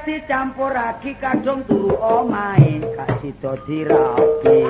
Dicampur ragi kadung turu omahe gak sida dirabi.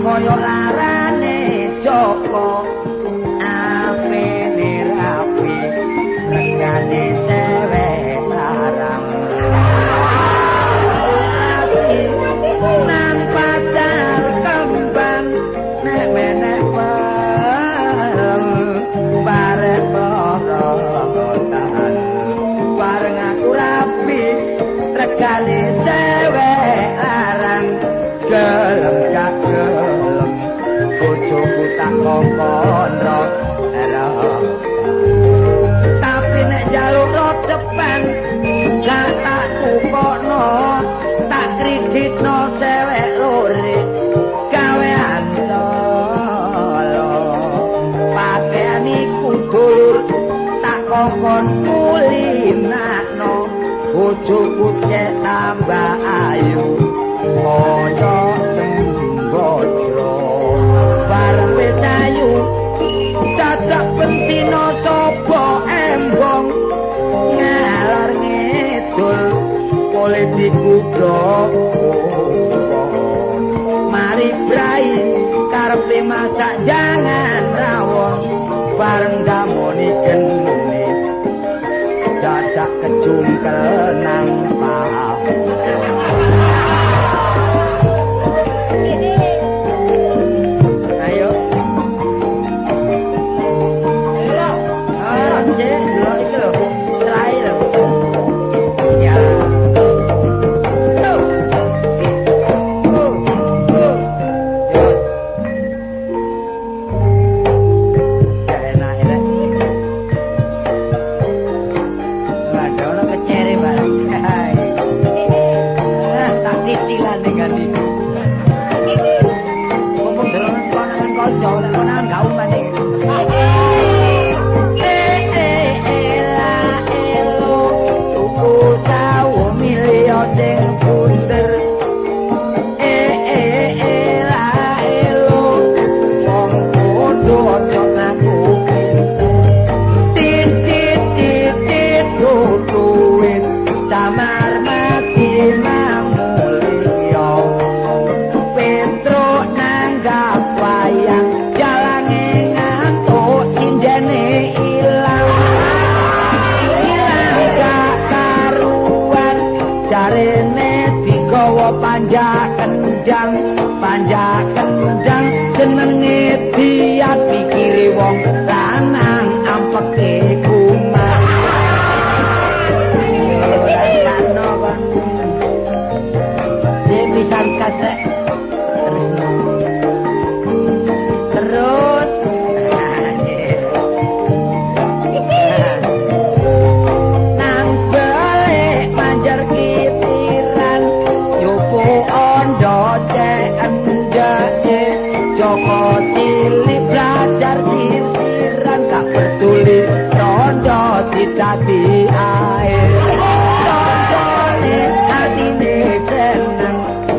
Kaya larane Joko apene rapi regane sewek larang nang pasar kembang nek menek bareng porotan bareng aku rapi regane sewek larang gelem gak gelem bojoku tak kongkon rok tapi nek njaluk rocepan gak tak tukokno tak kreditno sewek lore gawean solo pakaian iku dulur tak kongkon kulinakno bojoku cek tambah ayu kaya sembrono. padha mari brai karepe masak jangan rawon bareng damoni geni dadak kejungkel nang pawon. Ayo ah sik lho iki lho srai lho ya. Panjak kenjang jenenge diat pikire wong lanang ampeke kumat. Rasakno kon. Sing pisan kas rek. Terus. Nang balik manjar kitiran nyopo ondo cek endake Joko cilik belajar sir-siran gak peduli rondo didadi ae. Rondone atine seneng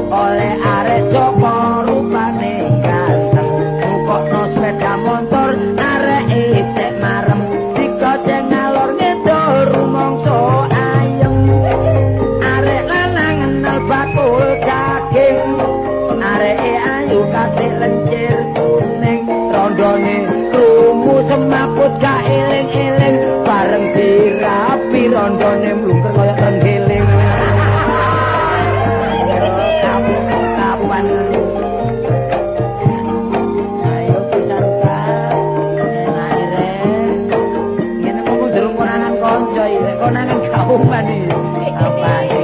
oleh arek Joko rupane ganteng tukokno sepeda motor areke cek marem digoceng ngalor ngidul rumangsa ayem. Arek lanang ngenal bakul daging areke ayu katik lencir kuning rondone krungu semaput gak eling-eling bareng dirapi rondone mlungker kaya renggiling. Kapan ayo pisan ta enake rek ngene ngomong durung konangan kanca iki lek konangan kauman iki apane.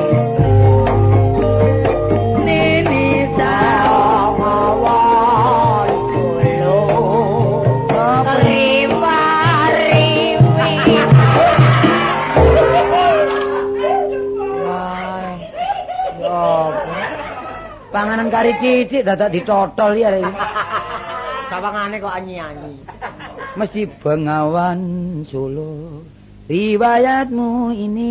Panganan kari cicik dadak ditotol ya. Sawangane kok anyi-anyi. Mesti Bengawan Solo. Riwayatmu ini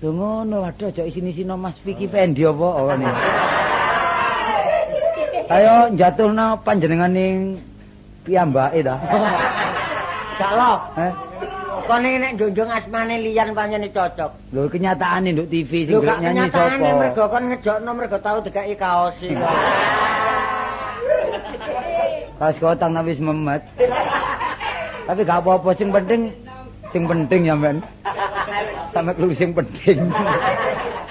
lho ngono waduh aja isin-isino Mas Vicky Fendi apa ngene. Ayo njatuhno panjenengane piyambake ta. Gak lo. Heh. Kone nek njunjung asmane liyan pancene cocok. Lho kenyataane nduk TV sing gelek nyanyi sapa? Kenyataane mergo kon ngejokno mergo tau dikeki kaos iki. Kaos kotang tapi wis memet. Tapi gak apa-apa sing penting ya men. Sampe lu sing penting.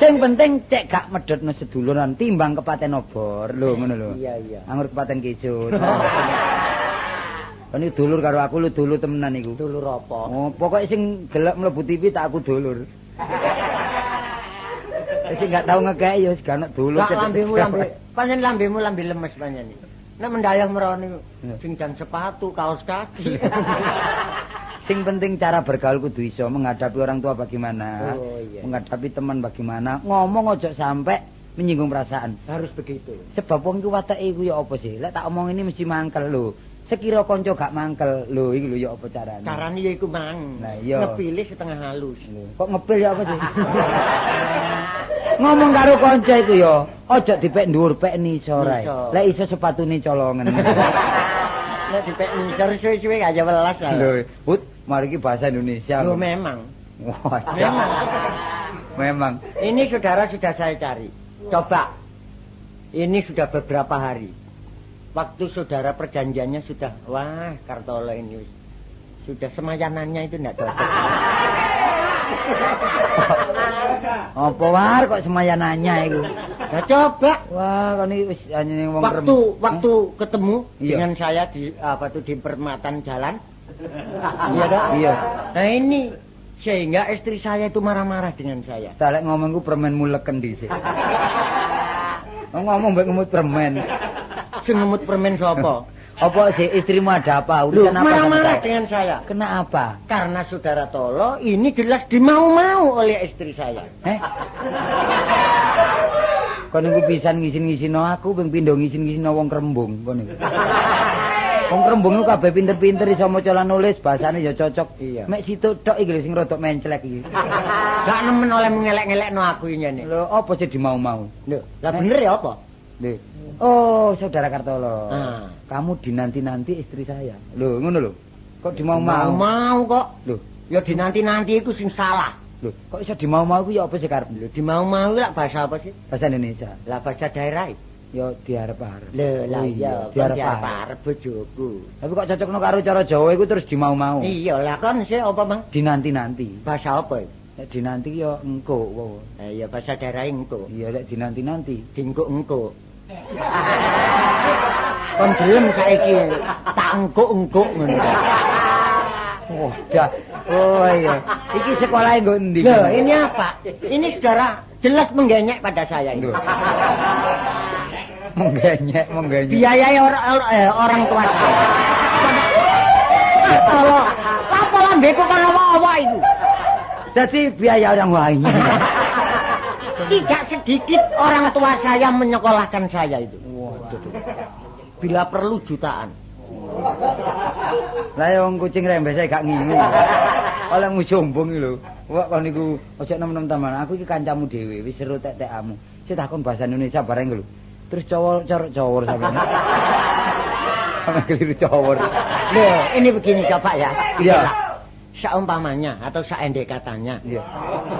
Sing penting cek gak medhotno seduluran timbang kepaten obor. Lho ngono lho. Iya iya. Anggur kepaten kecut. Ini dulur karo aku lu dulur temenan iku. Dulur apa? Oh, pokoke sing gelek mlebu TV tak aku dulur. Sing gak tau ngekeki ya wis gak ono dulur. Gak lambemu lambe. Pancen lambemu lambe lemes pancen iki. Nek mendayah mrono sing jan sepatu, kaos kaki. Sing penting cara bergaul kudu iso menghadapi orang tua bagaimana, oh, iya. Menghadapi teman bagaimana, ngomong ojo sampai menyinggung perasaan. Harus begitu. Sebab wong iku wateke iku ya apa sih? Lek tak omong ini mesti mangkel lho. Sekira kanca gak mangkel lho iki lho ya apa carane? Carane ya iku mang. Nah iya. Ngepilih setengah halus. Lho, kok ngepil ya apa sih? Ngomong karo kanca iku ya aja dipek dhuwur pek nisor ae. Lek iso sepatune colongen. Nek dipek nisor suwe-suwe gak ya welas lah. Lho, Bud, mari iki bahasa Indonesia. Lho memang. Wah. Memang. Memang. Ini saudara sudah saya cari. Coba. Ini sudah beberapa hari. Waktu saudara perjanjiannya sudah, wah Kartolo ini sudah semayanannya itu enggak cocok. Apa war kok semayanannya itu? Nah coba. Wah, kon iki wis hanya wong waktu ketemu dengan saya di apa tuh di perempatan jalan. Iya dok? Iya. Nah ini sehingga istri saya itu marah-marah dengan saya. Salek ngomongku permen muleken dhisik. Ngomong mbek ngemut permen. Sing ngemut permen sapa? Apa sih istrimu ada apa? Urusan apa? Marah-marah dengan saya. Kenapa? Karena saudara Tolo ini jelas dimau-mau oleh istri saya. Kon niku pisan ngisin-ngisino aku, ping pindho ngisin-ngisino wong Krembung kon niku. Wong Krembung iku kabeh pinter-pinter iso maca lan nulis, bahasane ya cocok. Iya. Mek situk tok iki lho sing rodok menclek iki. Gak nemen oleh ngelek-ngelekno aku ini. Lho, apa sih dimau-mau? Lho, lah bener ya apa? Lho. Oh, saudara Kartolo. Kamu dinanti-nanti istri saya. Lho, ngono lho. Kok dimau-mau? Mau kok. Lho, ya dinanti-nanti iku sing salah. Lho, kok iso dimau-mau ku ya apa sih karep? Lho, dimau-mau lak bahasa apa sih? Bahasa Indonesia. Lah bahasa daerah. Ya diarep-arep. Lho, lah iya, diarep-arep bojoku. Tapi kok cocokno karo cara Jawa iku terus dimau-mau. Iya, lah kon sih apa, Mang? Dinanti-nanti. Bahasa apa iku? Nek dinanti ya engko. Ya bahasa daerah engko. Iya, lek dinanti-nanti dingkuk-engko. Kon gelem saiki tak engkuk-engkuk ngono. Oh, dah. Oh iya. Iki sekolahe nggo endi? Lho, ini apa? Ini saudara jelas menggenyek pada saya ini. Menggenyek, menggenyek. Biayai orang tua saya. Tolong, apa lambeku kan awak-awak itu? Jadi biaya orang lain. Tidak sedikit orang tua saya menyekolahkan saya itu. Waduh. Bila perlu jutaan. Lah wong kucing rembese gak ngingu. Olehmu sombong iki lho. Wah kon niku aja nem-nem teman. Aku iki kancamu dhewe, wis seru tek-tekamu. Sik takon bahasa Indonesia bareng lho. Terus cowor sampeyan. Sampe keliru cowor. Loh, ini begini coba ya. Iya. Seumpamanya atau seendek katanya. Iya.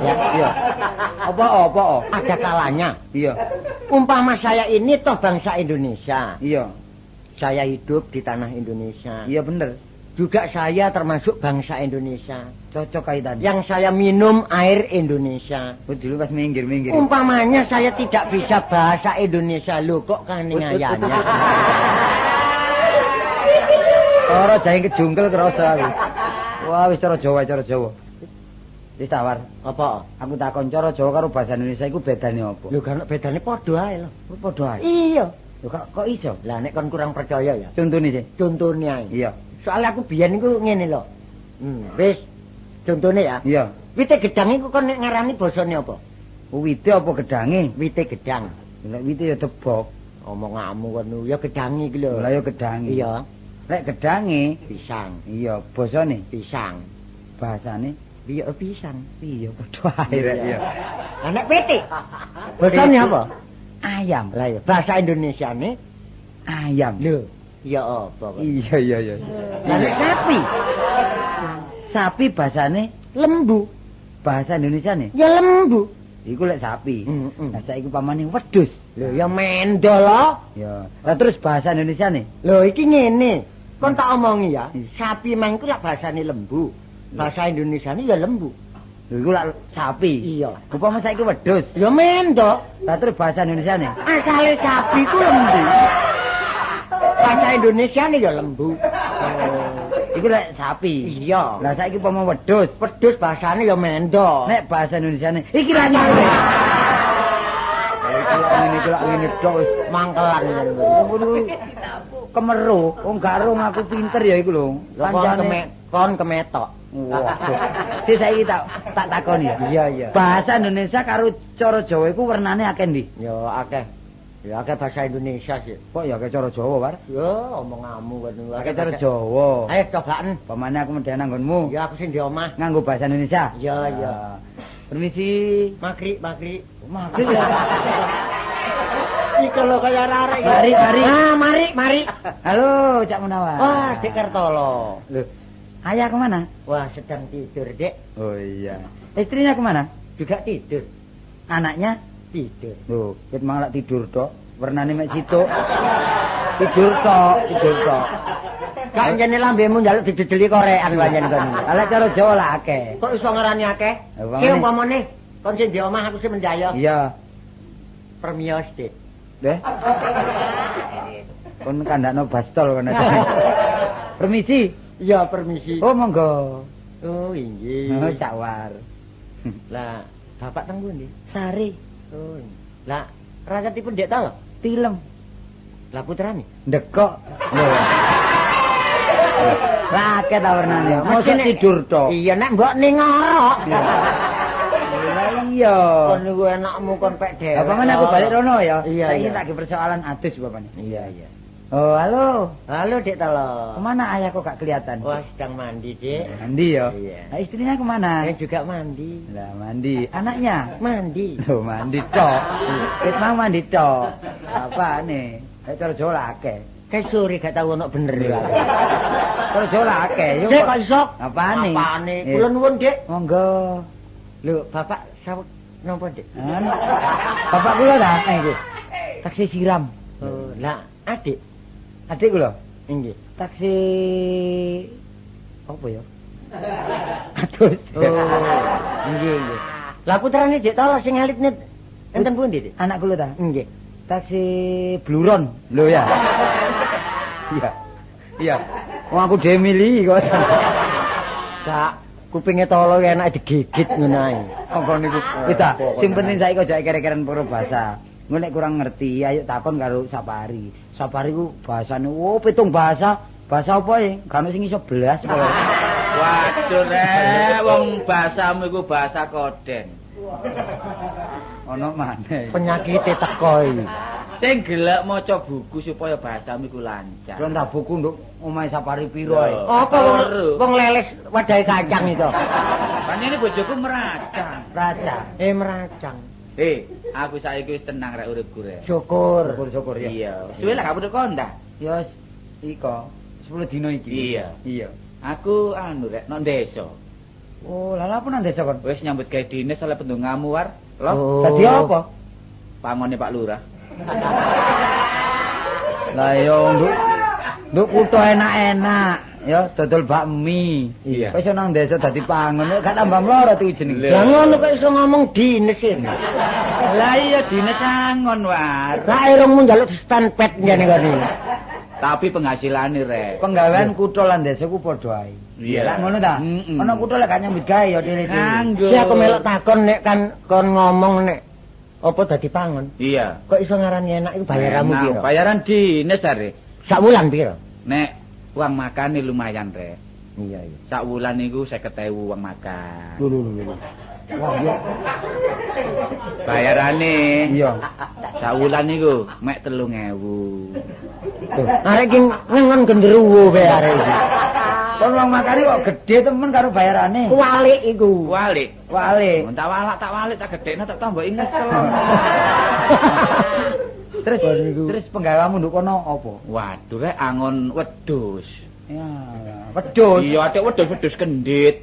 Ya, iya. Apa? Ada kalanya. Iya. Umpama saya ini toh bangsa Indonesia. Iya. Saya hidup di tanah Indonesia. Iya bener. Juga saya termasuk bangsa Indonesia. Cocok kaitannya. Yang saya minum air Indonesia. Oh, dulu pas minggir-minggir. Umpamanya saya tidak bisa bahasa Indonesia. Loh kok kaniayanya. Ora jahe kejungkel kerasa aku. Wah, wis cara Jawa, cara Jawa. Wis tawar. Apa? Aku takon cara Jawa karo bahasa Indonesia iku bedane apa? Lho kan bedane padha ae lho. Padha ae. Iya. Lho kok iso? Lah nek kon kurang percaya ya. Contone sih. Contone ae. Iya. Soale aku biyen iku ngene lho. Wis. Contone ya. Iya. Wite gedang iku kon nek ngarani basane apa? Wite apa gedange? Wite gedang. Nek wite ya tebok. Omonganmu kon ya gedange iki lho. Lah ya gedange. Iya. Lek gedange pisang. Iya, basane pisang. Bahasane iya pisang. Iya padha ae rek iya. Lah nek pitik. Basane apa? Ayam. Lah iya, bahasa Indonesiane ayam. Lho, ya apa kok? Iya iya iya. Lah nek sapi. Sapi bahasane lembu. Bahasa Indonesiane? Ya lembu. Iku lek sapi. Lah saiki pamane wedhus. Lho ya mendol lho. Ya. Lah terus bahasa Indonesiane? Lho iki ngene. Kon tak omongi ya, sapi mang iku lak bahasane lembu. Bahasa Indonesiane ya lembu. Lho iku lak sapi. Iya. Upama saiki wedhus. Ya mendok. Lah terus bahasa Indonesiane? Asale sapi ku lembu. Bahasa Indonesiane ya lembu. Oh. Iku lek sapi. Iya. Lah saiki upama wedhus, wedhus bahasane ya mendok. Nek bahasa Indonesiane iki lak ngene. Iki lak ngene iki lak ngene tok wis mangkelan. Kemeruh, wong gak ro ngaku pinter ya iku lho. Kancane kon kemetok. Waduh. Sik saiki tak takoni ya. Iya iya. Bahasa Indonesia karo cara Jawa iku wernane akeh ndi? Ya akeh. Ya akeh bahasa Indonesia sih. Kok ya akeh cara Jawa, War? Ya omonganmu kan. Akeh cara Jawa. Ayo cobaen. Pamane aku medhen nanggonmu. Ya aku sing di omah. Nganggo bahasa Indonesia. Iya iya. Permisi. Magri, magri. Magri ya. Iki lho kaya arek iki. Mari, mari. Ah, mari, mari. Halo, Cak Munawar. Wah, Dek Kartolo. Loh, ayah kemana? Wah, sedang tidur, Dek. Oh iya. Istrinya kemana? Juga tidur. Anaknya tidur. Lho, wit mang lak tidur tok, wernane mek situk. Tidur tok, tidur tok. Gak njene lambemu njaluk didedeli korekan pancen kon. Lah cara Jawa lak akeh. Kok iso ngarani akeh? Ki umpamane kon sing di omah aku sing mendaya. Iya. Permios, Dik. Leh. Kon kandakno bastol kon. Permisi. Iya, permisi. Oh, monggo. Oh, inggih. Oh, cawar. Lah, bapak teng pundi? Sari. Oh. Lah, rakyatipun ndek ta lho? Tilem. Lah putrane? Ndekok. Lho. Lah akeh ta wernane. Mosok tidur tok. Iya, nek mbok ning ngorok. Lah iya. Kon niku enakmu kon pek dhewe. Lah pamane aku balik rono ya. Saiki tak ge persoalan adus bapane. Iya, iya. Oh, halo. Halo, Dik Tolo. Kemana ayah kok gak kelihatan? Wah, sedang mandi, Dik. Mandi ya? Iya. Nah, istrinya kemana? Saya juga mandi. Lah, mandi. Anaknya? Mandi. Loh, mandi tok. Wis mang mandi tok. Apane? Nek cara Jawa lak akeh. Kayak sore gak tau ono bener ya. Cara Jawa lak akeh. Dik kok iso? Apane? Apane? Kula nuwun, Dik. Monggo. Lho, Bapak saweg napa, Dik? Bapak kula ta? Nggih. Taksi siram. Oh, lah, adik. Adik kula? Nggih. Taksi apa ya? Atus. Oh, nggih, nggih. Lah putrane Dik Tolo sing alit net enten pundi, Dik? Anak kula ta? Nggih. Taksi Bluron. Lho ya. Iya. Iya. Wong aku dhewe milih kok. Gak kupinge Tolo enak digigit ngono ae. Apa niku? Kita sing penting saiki aja kere-keren para bahasa. Engko nek kurang ngerti ayo takon karo Sapari. Sapari ku bahasane oh 7 bahasa. Bahasa apa e? Gak ono sing iso belas pokoke. Waduh rek, wong bahasamu iku bahasa koden. Ono maneh. Penyakite teko iki. Sing gelek maca buku supaya bahasamu iku lancar. Kon tak buku nduk omahe Sapari piro ae. Apa wong leles wadahe kacang itu. Panjene bojoku meracang. Meracang. Meracang. Aku saiki wis tenang rek uripku rek. Syukur. Syukur ya. Iya. Suwe lah gak butuh konda. Ya iko 10 dino iki. Iya. Iya. Aku anu rek nang desa. Oh, lha apa nang desa kon? Wis nyambut gawe dinas oleh pendongamu war. Lho, dadi apa? Pangone Pak Lurah. Lah yo nduk kutho enak-enak ya dodol bakmi. Iya. Wis nang desa dadi pangon gak tambah mlorot iki jenenge. Lah ngono kok iso ngomong dinas e. Lah iya dinas angon war. Lah irungmu njaluk stand pet ngene kene. Tapi penghasilane rek. Penggawean kutho lan desa ku padha ae. Iya. Lah ngono ta? Ana kutho lek gak nyambut gawe ya dhewe-dhewe. Si aku melok takon nek kan kon ngomong nek apa dadi pangon? Iya. Kok iso ngarani enak iku bayaranmu piro? Bayaran dinas are. Sak wulan piro? Nek uang makane lumayan rek. Iya iya. Sak wulan niku 50.000 uang makan. Lho lho lho. Wah iya. Bayarane. Iya. Sak wulan niku mek 3.000. Arek iki ngengon genderuwo bae arek iki. Kon uang makane kok gedhe temen karo bayarane. Walik iku. Walik. Walik. Tak walak, tak walik, tak gedhekno tak tambah ngesel. Terus terus penggaweanmu nduk kono apa? Waduh rek angon wedhus. Ya, wedhus. Iya, atik wedhus-wedhus kendit.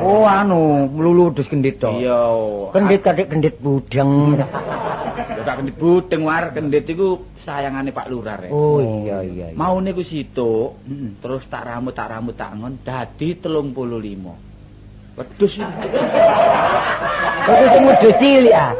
Oh, anu, mlulu wedhus kendit to. Iya. Kendit kadik kendit budeng. Ya tak kendit budeng war, kendit iku sayangane Pak Lurah rek. Oh iya iya. Maune ku situk, terus tak ramut tak ramut tak ngon dadi 35. Wedhus iki. Wedhus sing wedhus cilik ah.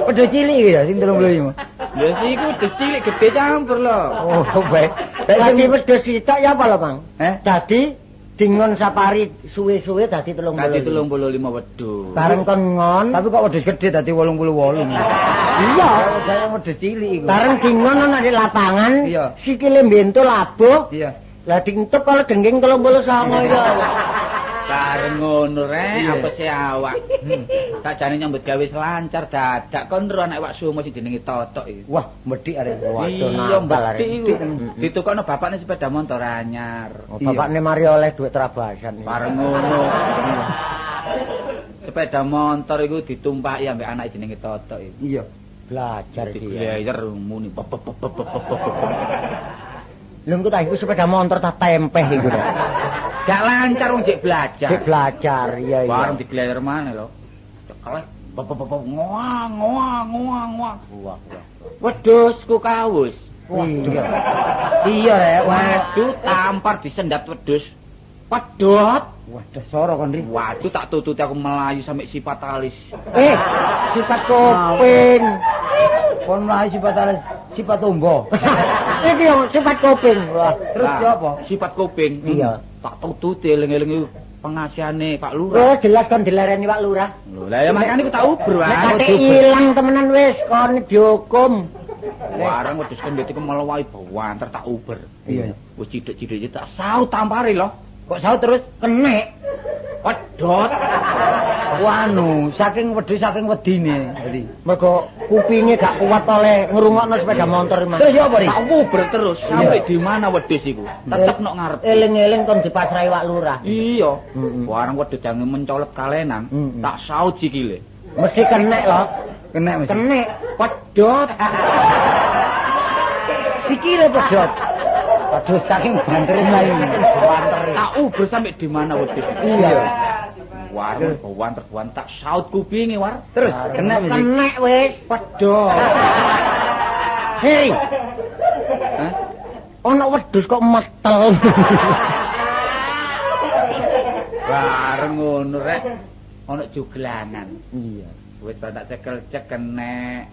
Wedhus cilik iki ya sing 35. Lha iku wedhus cilik gedhe campur lho. Oh, baik. Dadi wedhus sitok ya apa lho, Bang? Dadi dingon Sapari suwe-suwe dadi 35. Dadi 35 wedhus. Bareng kon ngon, tapi kok wedhus gedhe dadi 88. Iya, saya wedhus cilik iku. Bareng dingon ana di lapangan, sikile mbento labuh. Iya. Lah dientup kalau dengking 39 iku. Bareng ngono rek, apese awak. Sakjane nyambut gawe lancar dadak kon ro anak wak sumo sing jenenge Totok iki. Wah, medhik arek. Waduh, iya arek. Iku. Ditukokno bapakne sepeda motor anyar. Oh, bapakne mari oleh dhuwit trabasan. Bareng ngono. Sepeda motor iku ditumpaki ambek anake jenenge Totok iki. Iya. Belajar iki. Digleyer muni pep pep pep pep. Lho engko ta iku sepeda motor tak tempeh iku. Gak lancar wong jek belajar. Jek belajar, iya iya. Bareng digleyer maneh lho. Kelek bebebebe ngoang ngoang ngoang ngoang. Wah. Wedhusku kawus. Iya. Iya rek. Waduh, tampar disendat wedhus. Pedhot. Waduh, soro kon ri. Waduh, tak tututi aku melayu sampe sifat alis. Sifat kuping. Kon mlayu sifat alis, sifat ombo. Iki yo sifat kuping. Wah, terus yo apa? Sifat kuping. Iya. Tak tututi eling-eling pengasihane Pak Lurah. Oh, jelas kon dilereni Pak Lurah. Lho, lah ya makane ku tak uber wae. Nek ilang temenan wis kon dihukum. Warang wedhus kendhit iku melewahi bawanter tak uber. Iya. Wis cidhek-cidhek tak saut tampare lho. Kok saut terus kenek. Pedhot. Wanu, saking wedhus saking wedine. Dadi mergo kupinge gak kuat oleh ngrungokno sepeda motor iki. Terus ya apa ri? Tak uber terus sampai di mana wedhus iku. Tetep nok ngarep. Eling-eling kon dipasrahi Pak Lurah. Iya. Warang wedhus jange mencolot kalenan, tak saut sikile. Mesti kenek lho. Kenek mesti. Kenek. Pedhot. Sikile pedhot. Aduh saking bantere mlayu. Tak uber sampai di mana wedhus. Iya. War, banter-banter tak saut kupinge war. Terus kenek mesti. Kenek wis pedhot. Hei. Hah? Ono wedhus kok metel. Bareng ngono rek. Ono juglanan. Iya. Wis tak cekel cek kenek.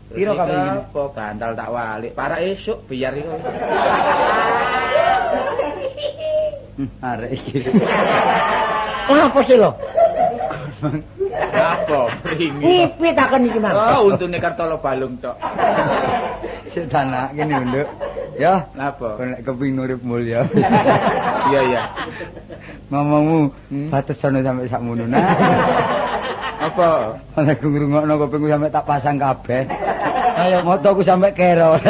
Piro kabeh iki? Apa bantal tak walik. Para esuk biar iku. Arek iki. Apa sih lho? Apa pringi? Ngipi takon iki, Mang. Oh, untune Kartolo balung tok. Sik tanak kene, Nduk. Ya, napa? Kon nek kepingin urip mulya. Iya, iya. Ngomongmu batesono sampe sakmono nah. Apa? Nek ngrungokno kupingku sampe tak pasang kabeh. Ayo motoku sampe kero.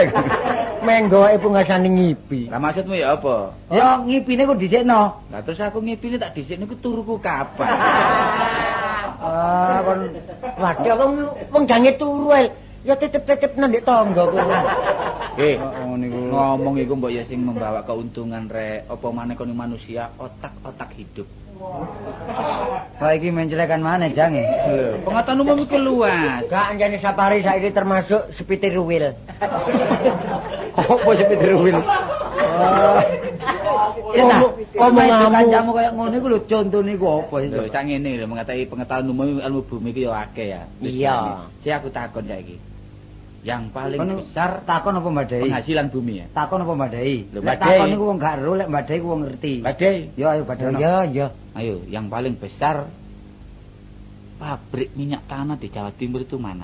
Menggo wae pungasane ngipi. Lah maksudmu ya apa? Ya ngipine ku dhisikno. Lah terus aku ngipine tak dhisikno ku turuku kapan? Ah, kon waduh wong jange turu ae. Ya tetep-tetep nang ndek tangga ku. Niku ngomong iku mbok ya sing membawa keuntungan rek. Apa maneh kon manusia otak-otak hidup. Wah iki mencelekan maneh jange. Lho, pengetahuan umum iku luas. Gak anjane Sapari saiki termasuk sepitir ruwil. Opo sepitir ruwil? Omong kancamu kaya ngono iku lho contone iku apa sih? Lho, sak ngene lho mengatai pengetahuan umum ilmu bumi iki ya akeh ya. Iya. Sik aku takon saiki. Yang paling besar takon apa mbadai? Penghasilan bumi ya. Takon apa mbadai? Lho, takon niku wong gak ero, lek mbadai ku wong ngerti. Mbadai. Ya ayo badai. Ya ya. Ayo, yang paling besar pabrik minyak tanah di Jawa Timur itu mana?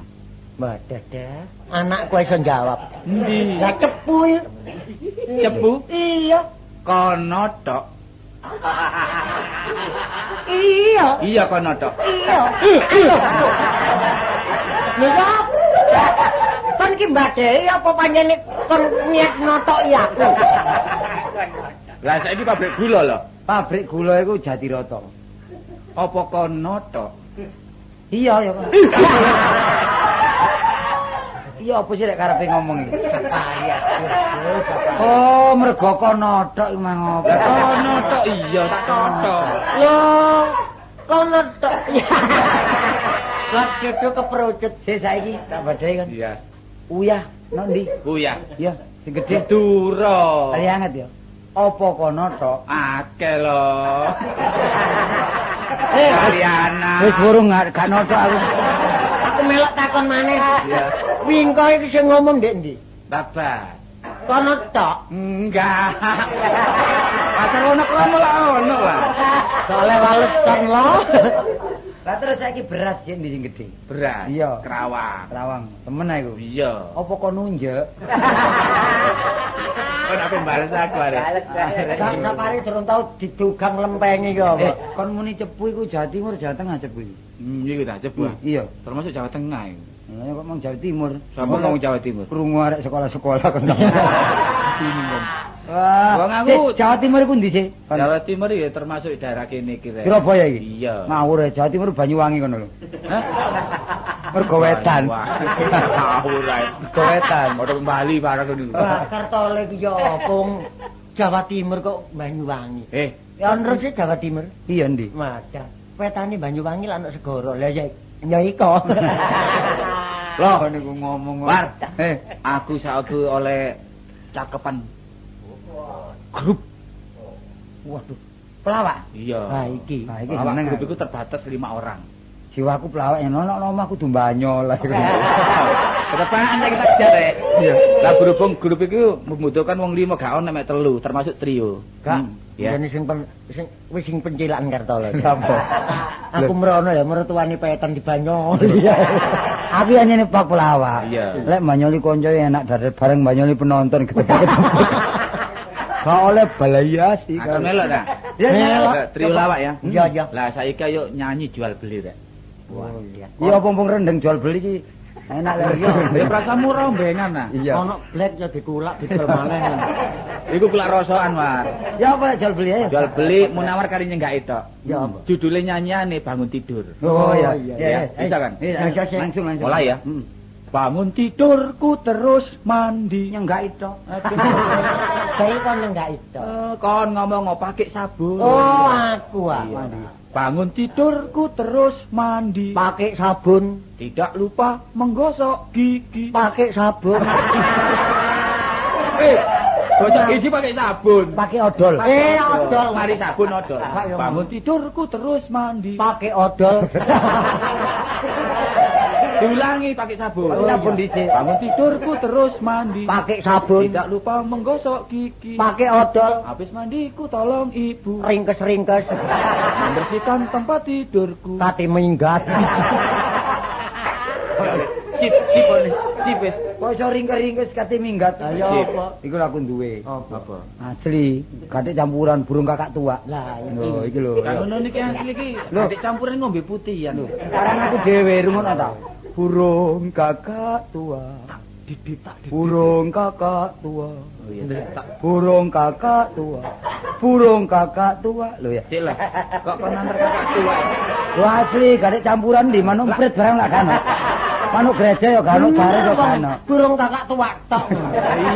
Wadah. Anakku iso jawab. Endi? Lah Cepu. Cepu? Iya. Kono tok. Iya. Iya kono tok. Iya. Iya. Lha kon iki mbadhei apa panjene kon niat notoki aku? Lah saiki pabrik gula lho. Pabrik gula iku Jatiroto. Apa kono tok? Iya ya. Iya apa sih rek karepe ngomong iki? Oh, mergo kono tok iku mang apa? Lah kono tok iya tak totok. Lho, kono tok. Lah duduk keperucut sik saiki tak badhei kan. Iya. Uyah nang ndi? Uyah. Iya, sing gedhe. Madura. Kali anget ya. Apa kono tok? Akeh lho. Kaliana. Wis burung gak notok aku. Aku melok takon maneh. Iya. Wingko iki sing ngomong ndek ndi? Babat. Kono tok? Enggak. Pasar Wonokromo lah ono lah. Soale walesan lho. Lah terus saiki beras sing ndi sing gedhe? Beras. Iya. Kerawang. Kerawang. Temen ae iku. Iya. Apa kon nunjuk? Kon ape mbales aku arek. Gak sapare durung tau didugang lempenge iki apa. Kon muni Cepu iku Jawa Timur, Jawa Tengah Cepu iku. Iku ta Cepu. Iya, termasuk Jawa Tengah iku. Lah kok mong Jawa Timur. Sapa ngomong Jawa Timur? Krungu arek sekolah-sekolah kon. Wah, wong aku Jawa Timur iku ndi sih? Jawa Timur ya termasuk daerah kene iki rek. Surabaya iki. Iya. Ngawur ya Jawa Timur Banyuwangi kono lho. Hah? Mergo wetan. Ngawur ae. Mergo wetan. Padha Bali barang ngono. Wah, Kartole iki ya apa Jawa Timur kok Banyuwangi. Ya ono sih Jawa Timur. Iya ndi? Wadah. Wetane Banyuwangi lan ono segara. Lah ya Ya iko. Loh niku ngomong. War, aku saiki oleh cakepan grup. Waduh, pelawak. Iya. Ha iki. Ha iki Pelawak seneng. grup iku terbatas 5 orang. Jiwaku pelawak yen ono omah kudu banyol. Ketepaan saiki tak jare. Iya. Lah berhubung grup iku membutuhkan wong 5 gak ono mek 3, termasuk trio. Gak. Ya. Jane sing sing wis sing pencilakan Kartolo. Apa? Aku mrono ya mertuane petan di banyol. Aku ya nyene pak pelawak. Iya. Lek banyoli kanca enak dari bareng banyoli penonton gedebuk-gedebuk. Gak oleh balayasi. Aku melok ta? Ya, melok. Trio lawak ya. Iya, iya. Lah saiki ayo nyanyi jual beli rek. Wah, iya. Iya pompong rendeng jual beli iki enak lek. Iya, ya prasamu rombengan nah. Iya. Ono black ya dikulak didol maneh. Iku kulak rosokan, War. Ya apa jual beli ayo? Jual beli Munawar kali nyenggak tok. Ya apa? Judule nyanyiane Bangun Tidur. Oh iya. Iya, Iya, bisa kan? Iya, Ya, ya, langsung langsung. Mulai ya. Bangun tidurku terus mandi. Nyenggak itu. Saya kon nyenggak itu. Kon ngomong pakai sabun. Oh, aku ah. Iya. Bangun tidurku terus mandi. Pakai sabun, Tidak lupa menggosok gigi. pakai sabun. Gosok gigi pakai sabun. Pakai odol. Odol. Mari sabun odol. Pak, ya, Bangun tidurku terus mandi. Pakai odol. Diulangi pakai sabun. Pakai sabun dhisik. Bangun tidurku terus mandi. Pakai sabun, Tidak lupa menggosok gigi. pakai odol. Habis mandiku tolong ibu Ringkes-ringkes. membersihkan tempat tidurku. Kate minggat. Sip, sip, sip wis. Kok iso ringkes-ringkes kate minggat? Ayo apa? Iku aku duwe. Apa? Asli, gathik campuran burung kakak tua. Lah Lho, iki. iki lho. Kan ngono niki asli iki. Lho. Gathik campuran ngombe putihan. Lho, sekarang aku dhewe rungono ta. Burung kakak tua. Didit tak didit. Burung kakak tua. Oh iya, tak Burung kakak tua. Burung kakak tua. Lho ya. sik lah. Kok kon antar kakak tua. Lho asli gathik campuran di manuk emprit barang lak kan. Manuk gereja ya gak ono, baris ya gak ono. Burung kakak tua tok.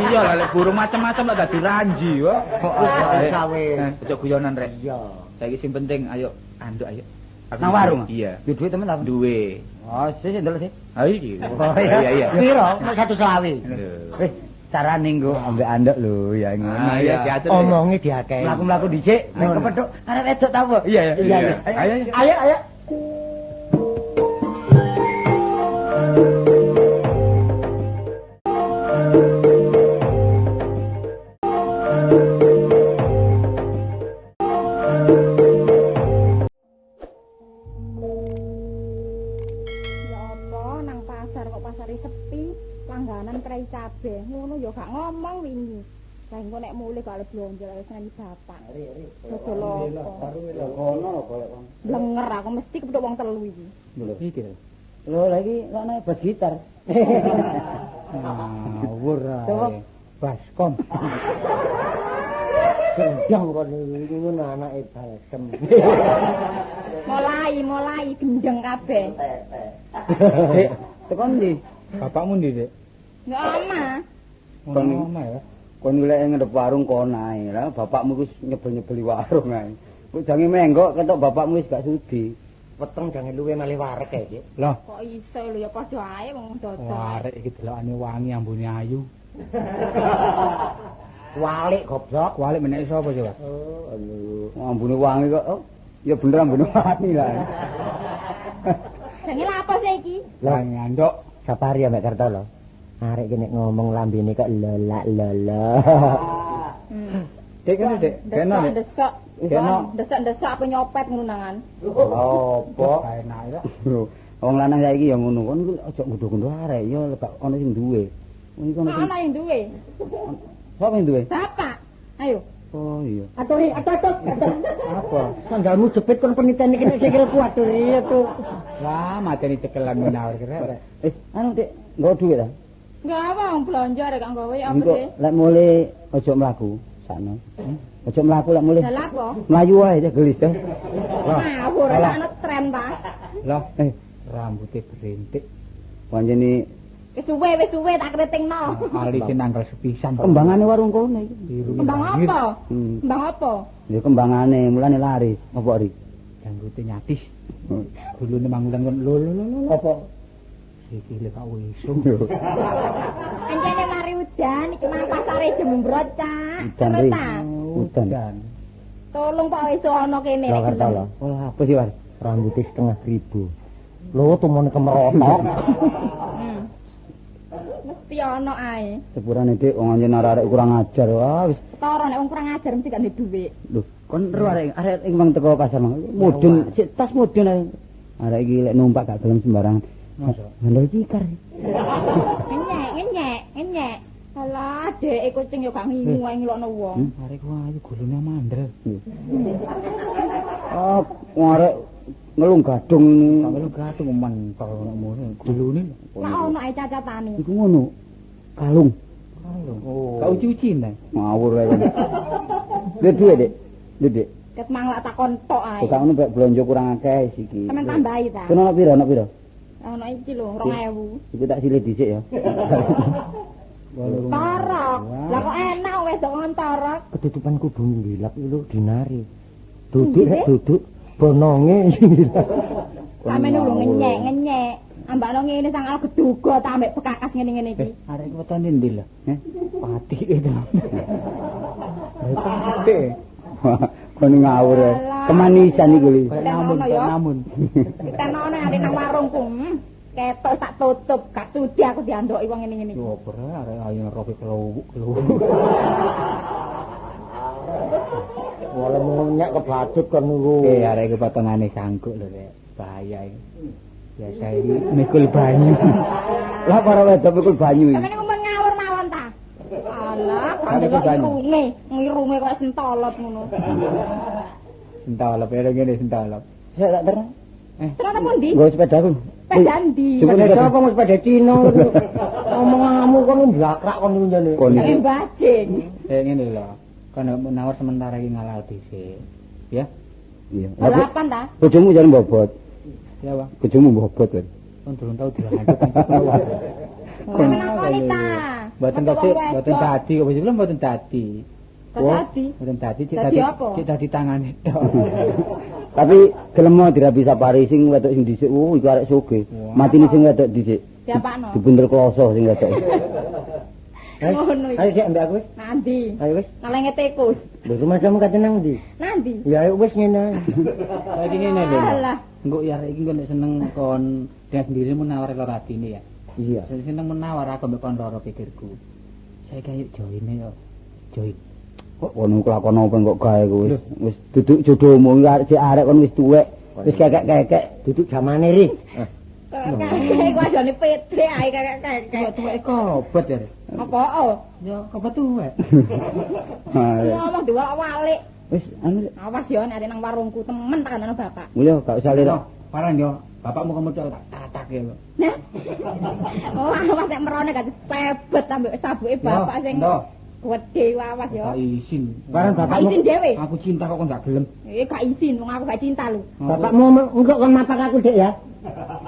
Iya lah lek burung macam-macam lah dadi ranji wah. Sawe. Ojo guyonan rek. Iya. Saiki sing penting ayo anduk ayo. Aku Nang warung. Iya. Duwe duit temen aku. Duwe. Oh, sik sik ndelok sik. Ha iki. Oh, iya. Iya iya. Piro? Mek 120. Lho. Carane nggo ambek anduk lho ya ngono. Ah, iya diatur. Omonge diakehi. Mlaku-mlaku dhisik, nek kepethuk arek wedok ta apa? Iya ya. Iya. Ayo ayo. Ayo ayo. Ya apa nang pasar kok pasare sepi, langganan prei cabe. Ngono ya gak ngomong wingi. Lah engko nek mulih gak oleh blonjo lek wis nani bapak. Dodol apa? Blenger aku mesti kepethuk wong telu iki. Lho iki lho. Lho lha iki kok ana bass gitar. Ngawur ae. Baskom. Gendong kon iki ngono anake balsem. Mulai gendeng kabeh. Dik, tekan ndi? Bapakmu ndi, Dik? Enggak omah. Kon omah ya. Kon lek ngendhep warung kon ae. Lah bapakmu wis nyebel-nyebeli warung ae. Kok jange menggok ketok bapakmu wis gak sudi. Weteng jange luwe malih wareg kae iki. Lah, Kok iso lho ya padha ae wong dodol. warek iki delokane wangi ambune ayu. Walik goblok. Walik meneki sapa coba? Oh, aduh. Ambune wangi kok. Oh, ya bener ambune wangi lah. Jange lapo sih iki? Lah ngandok. Sapari ambek Kartolo. Arek iki nek ngomong lambene kok lolak-lolo. Dek kene, Dek. Kene, Dek. Desok, Kena. desok-desok apa nyopet ngono nangan. Apa? Enak ya. Lho, wong lanang saiki ya ngono. Kon iku aja ngundho-ngundho arek ya gak ono sing duwe. Wong iku ono sing Ana yang duwe. sapa sing duwe? Bapak. Ayo. Oh iya. Aturi, atut. Apa? Sandalmu jepit kon peniten iki nek sikilku aturi aku. Wah, mateni cekelan menawar kira. Wis, anu Dik, nggawa dhuwit ta? Enggak apa wong blonjo arek gak nggawe apa Engko sih? lek mulih aja mlaku sakno. Aja mlaku lek mulih. Lah lapo? Mlayu ae cek gelis ya. Ngawur Alah. ana tren ta. Lah, Eh, rambutnya berintik, pancene Wis suwe tak kritingno. alise nanggal sepisan. kembangane warung kono iki. Biru Kembang apa? Hmm. Kembang apa? Ya kembangane mulane laris. Apa ri? Janggote nyatis. Gulune mangulan kon lho lho lho. Apa? Sikile Pak Wisung. Anjene mari udan iki mang pasare jembrot, Cak. Udan. Udan. Tolong Pak Wisung ana kene nek gelem. Wah, apa sih, War? Rambute 5.500. Lho, tumone kemerotok. Mesti ana ae. Sepurane Dik, wong anjen arek kurang ajar. Wah, wis. Ketara nek wong kurang ajar mesti gak duwe dhuwit. Lho, kon ero arek arek ing wong teko pasar mang. Mudun, sik tas mudun arek. Arek iki lek numpak gak gelem sembarangan. Masa? Lho cikar. Ngenyek, ngenyek, ngenyek. Alah, dhek kucing yo gak ngingu ae ngelokno wong. Arek ku ayu gulune mandel. Oh, arek ngelung gadung. Ngelung gadung mentol ngono gulune. Lah ono ae cacatane. Iku ngono. Kalung. Kalung. Oh. Gak uci-uci nang. Ngawur ae. Duwe dhuwit, Dik. Duwe, Dik. Ket mang lak takon tok ae. Kok ngono mek blonjo kurang akeh iki. Sampeyan tambahi ta. Kono ono pira, ono pira? Ono iki lho, 2000. Iku tak silih dhisik ya. Torok. Lah kok enak wedok ngon torok. Ketutupan kubu ngilap lho dinari. Duduk rek duduk bononge. Sampeyan lho ngenyek, ngenyek. Ambakno ngene sang al geduga ta ambek bekakas ngene-ngene iki. Arek iki wetone ndi lho? Heh. Patike to. Patike. Kon ngawur. Kemanisan iku lho. Namun, namun. Tenono nek nang warungku. Ketok tak tutup, gak sudi aku diandoki wong ngene-ngene iki. Yo ora arek ayo roke klowuk klowuk. Wala ngenyak kebadut kon niku. Arek iki potongane sangkuk lho rek. Bahaya iki. Biasa iki mikul banyu. Lah para wedok mikul banyu iki. Sampeyan ngomong ngawur mawon ta? Alah, kok irunge, ngirunge kok sentolop ngono. Sentolop ya ngene sentolop. Sik tak terang. Terang pundi? Nggo sepedaku. Sepeda ndi? Sepeda sapa mau sepeda Cina. Omonganmu kon mblakrak kon niku jane. Nek bajing. Ngene lho. Kon nawar sementara iki ngalal dhisik. Ya. Iya. Balapan ta? Bojomu jane mbobot. Ya, Bang. Bojomu mbobot kan. Kon durung tau dilanjut. Kon lakoni ta. Mboten dadi, mboten dadi kok bojomu mboten dadi. Dadi. Mboten dadi, cek dadi. Cek dadi tangane tok. Tapi gelem mau dirabi sapari sing wedok sing dhisik, iku arek sugih. Matine sing wedok dhisik. Diapakno? Dibundel kloso sing wedok. Ngono iki. Ayo sik ambek aku wis. Nandi? Ayo wis. Nalenge tikus. Lho rumahmu kate nang ndi? Nandi? Ya ayo wis ngene ae. Saiki ngene lho. Engko ya arek iki engko nek seneng kon dengan sendiri menawar loro atine ya. Iya. Sing seneng menawar aku mbek kon loro pikirku. Saiki ayo joine yo. Join. Kok kono kelakon apa kok gawe kowe wis wis duduk jodohmu iki arek sik arek kon wis tuwek, wis kekek-kekek, duduk jamane ri. Kakek iku ajane PT ae kakek-kakek. Kok tuweke kobot ya. Apa? Ya kobot tuwek. Ngomong diwalak-walik. Wis anu awas ya nek nang warungku temen tak kandhane bapak. Yo gak usah lirak. Paran yo, bapakmu kemudhok tak tatak ya. Nah. Oh, awas nek merone gak disebet ambek sabuke bapak sing gedhe awas ya. Gak izin. Barang bapakmu izin dhewe. Aku cinta kok kon gak gelem. Gak izin wong aku gak cinta lho. Bapakmu engko kon mapak aku Dik ya.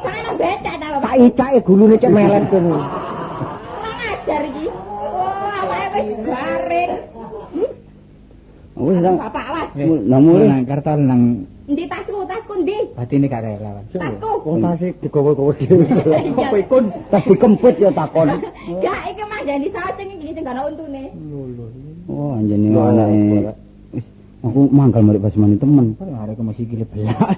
Sakno becak ta bapak. Tak icake gulune cek melet kono. Kurang ajar iki. Oh, awake wis garing. Wis nang bapak awas. Nang mulih nang kartal nang endi tasku? Tasku endi? Batine gak rela. Tasku. Wong tase digawa-gawa dhewe. Apa ikun? Tas dikempit ya takon. Gak iki mah jane sacing iki sing gak ana untune. Lho lho. Oh, anjene anake. Wis aku mangkal mari Basmani temen. Arek kok sikile belak.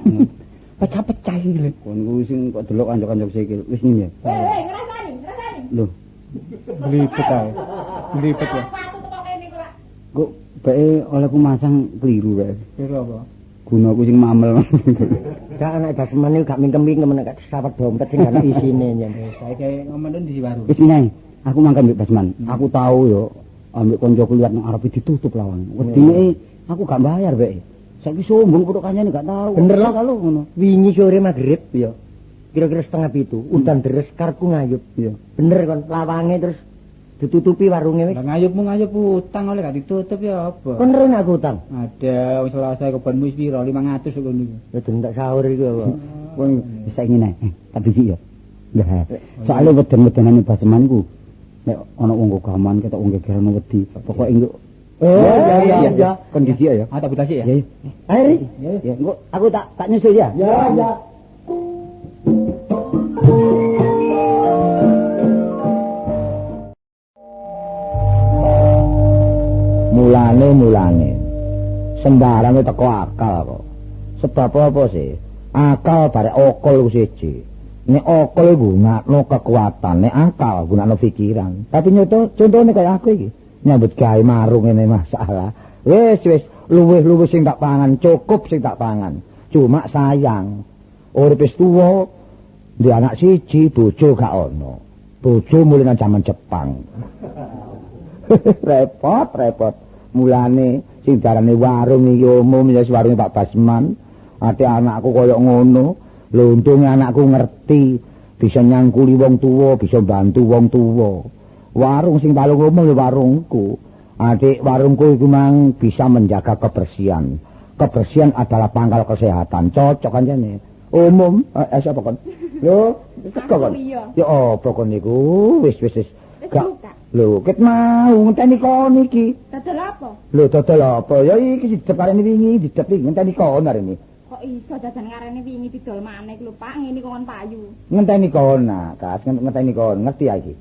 Pecah-pecah iki lho. Kon ku sing kok delok anjok-anjok sikil. Wis ngene ya. Hei, ngrasani, ngrasani. Lho. Blipet ae. Blipet ya. Kok bae oleh ku masang keliru bae. Keliru apa? Gunaku sing mamel. Gak anak Basman iku gak mingkem-mingkem nek gak disawet dompet sing ana isine nyen. Saiki ngomong ndi warung. Wis ngene, aku mangkat mbek Basman. Aku tau yo ambek koncoku liwat nang arepe ditutup lawang. Wedine aku gak bayar bae. Saiki sombong kudu kancane gak tau. Bener lah kalau ngono. Wingi sore magrib ya. Kira-kira 6:30 udan deres karku ngayup. Iya. Bener kon lawange terus ditutupi warunge wis. Lah ngayupmu ngayup utang oleh gak ditutup ya apa? Kon rene aku utang. Ada wis selesai kebonmu wis piro 500 kok niku. Ya entek sahur iku apa. Kon wis saiki ngene, tak biji ya. Lah, soalé weden-wedenane Basman ku nek ana wong gogaman ketok wong gegerane wedi, pokoke engko Oh iya iya. Kondisi ya. Ah tak budal sik ya. Iya. Ayo Ri. Ya, engko aku tak nyusul ya. Ya ya. Mulane. Sembarange teko akal kok. Sebab apa sih? Akal barek okol ku siji. Nek okol gunakno kekuatan, nek akal gunakno pikiran. Tapi nyoto contone kaya aku iki. Nyambut gawe marung ngene masalah. Wis wis luwih-luwih sing tak pangan, cukup sing tak pangan. Cuma sayang, urip wis tuwa, ndek anak siji, bojo gak ono. Bojo mulih nang jaman Jepang. Repot, repot. Mulane sing diarani warung iki umum ya warunge Pak Basman. Ate anakku koyo ngono. Lho untunge anakku ngerti, bisa nyangkuli wong tuwa, bisa bantu wong tuwa. Warung sing paling umum ya warungku. Adik warungku iku mang bisa menjaga kebersihan. Kebersihan adalah pangkal kesehatan. Cocok kancane. Umum, siapa kon? Lho, teko kon. Ya apa kon niku? Wis wis wis. Lho, ket mau ngenteni kon iki. Dodol apa? Lho, dodol apa? Ya iki didep arene wingi, didep iki ngenteni kon arene. Kok iso jajan ngarene wingi didol maneh lho, Pak, ngene kon payu. Ngenteni kon, nah, Kas, ngenteni kon, ngerti ya iki.